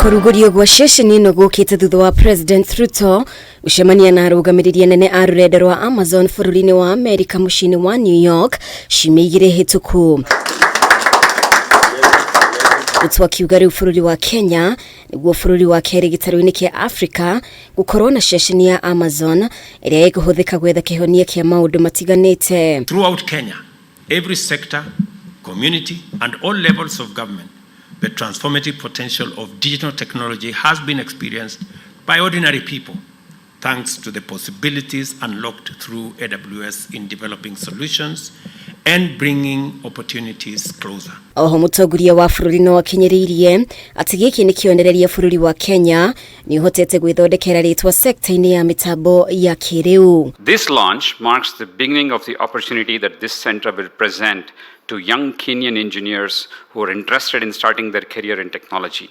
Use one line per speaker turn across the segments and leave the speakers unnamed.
Kũrugũrio gwa ceceni ĩno gũkĩte thutha wa President Ruto gũcemania na arũgamĩrĩri anene a rũrenda rwa Amazon bũrũri-inĩ wa Amerika mũciĩ-inĩ wa New York ciumia igĩrĩ hĩtũku. Ruto akiuga rĩu bũrũri wa Kenya nĩguo bũrũri wa kerĩ gĩtarũ-inĩ kĩa Afrika gũkorwo na ceceni ya Amazon ĩrĩa ĩkũhũthĩka gwetha kĩhonia kĩa maũndũ matiganĩte.
Throughout Kenya, every sector, community, and all levels of government, the transformative potential of digital technology has been experienced by ordinary people, thanks to the possibilities unlocked through AWS in developing solutions and bringing opportunities closer.
Oho mũtongoria wa bũrũri no akinyĩrĩirie atĩ gĩkĩ nĩ kĩonereria bũrũri wa Kenya nĩ ũhotete gwĩthondekera rĩtwa sekta-inĩ ya mĩtambo ya kĩrĩu.
This launch marks the beginning of the opportunity that this center will present to young Kenyan engineers who are interested in starting their career in technology.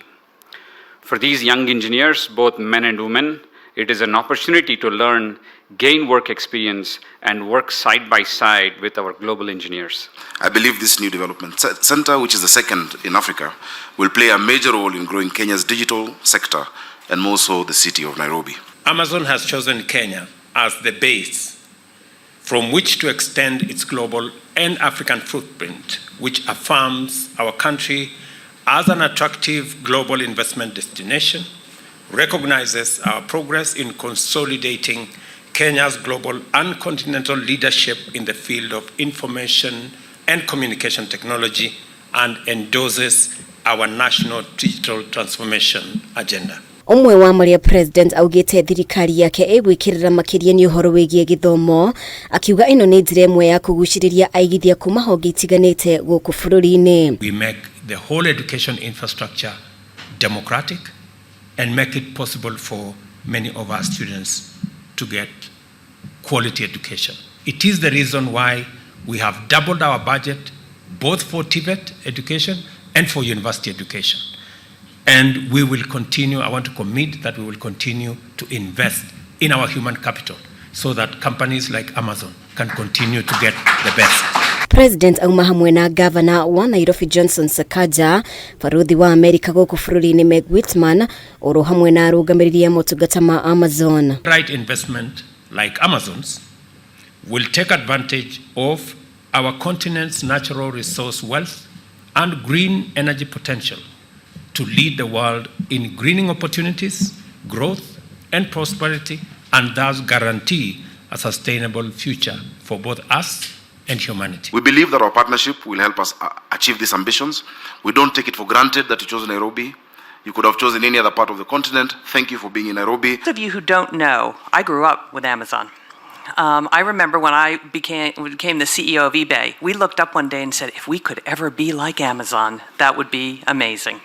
For these young engineers, both men and women, it is an opportunity to learn, gain work experience, and work side by side with our global engineers.
I believe this new development center, which is the second in Africa, will play a major role in growing Kenya's digital sector and more so the city of Nairobi.
Amazon has chosen Kenya as the base from which to extend its global and African footprint, which affirms our country as an attractive global investment destination, recognizes our progress in consolidating Kenya's global and continental leadership in the field of information and communication technology, and endorses our national digital transformation agenda.
Ũmwe wa marĩa President augĩte thirikari yake ĩgwĩkĩrĩra makĩria nĩ ũhoro wĩgiĩ gĩthomo, akiuga ĩno nĩ njĩra ĩmwe ya kũgucĩrĩria aigithia kuma honge itiganĩte gũkũ bũrũri-inĩ.
We make the whole education infrastructure democratic and make it possible for many of our students to get quality education. It is the reason why we have doubled our budget both for TVET education and for university education. And we will continue, I want to commit that we will continue to invest in our human capital so that companies like Amazon can continue to get the best.
President auma hamwe na gavana wa Nairobi Johnson Sakaja, baruthi wa Amerika gũkũ bũrũri-inĩ Meg Whitman, oro hamwe na arũgamĩrĩri a motungata ma Amazon.
Right investment like Amazon's will take advantage of our continent's natural resource wealth and green energy potential to lead the world in greening opportunities, growth, and prosperity, and thus guarantee a sustainable future for both us and humanity.
We believe that our partnership will help us achieve these ambitions. We don't take it for granted that you chose Nairobi. You could have chosen any other part of the continent. Thank you for being in Nairobi.
Those of you who don't know, I grew up with Amazon. I remember when I became the CEO of eBay, we looked up one day and said, "If we could ever be like Amazon, that would be amazing."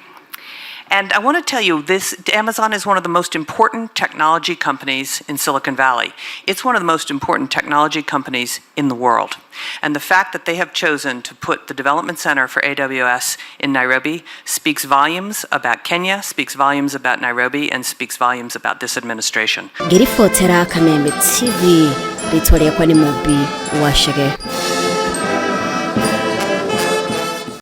And I want to tell you, this Amazon is one of the most important technology companies in Silicon Valley. It's one of the most important technology companies in the world. And the fact that they have chosen to put the development center for AWS in Nairobi speaks volumes about Kenya, speaks volumes about Nairobi, and speaks volumes about this administration.
Ngĩribotera Kameme TV, rĩtwa rĩakwa nĩ Mũmbi wa Chege.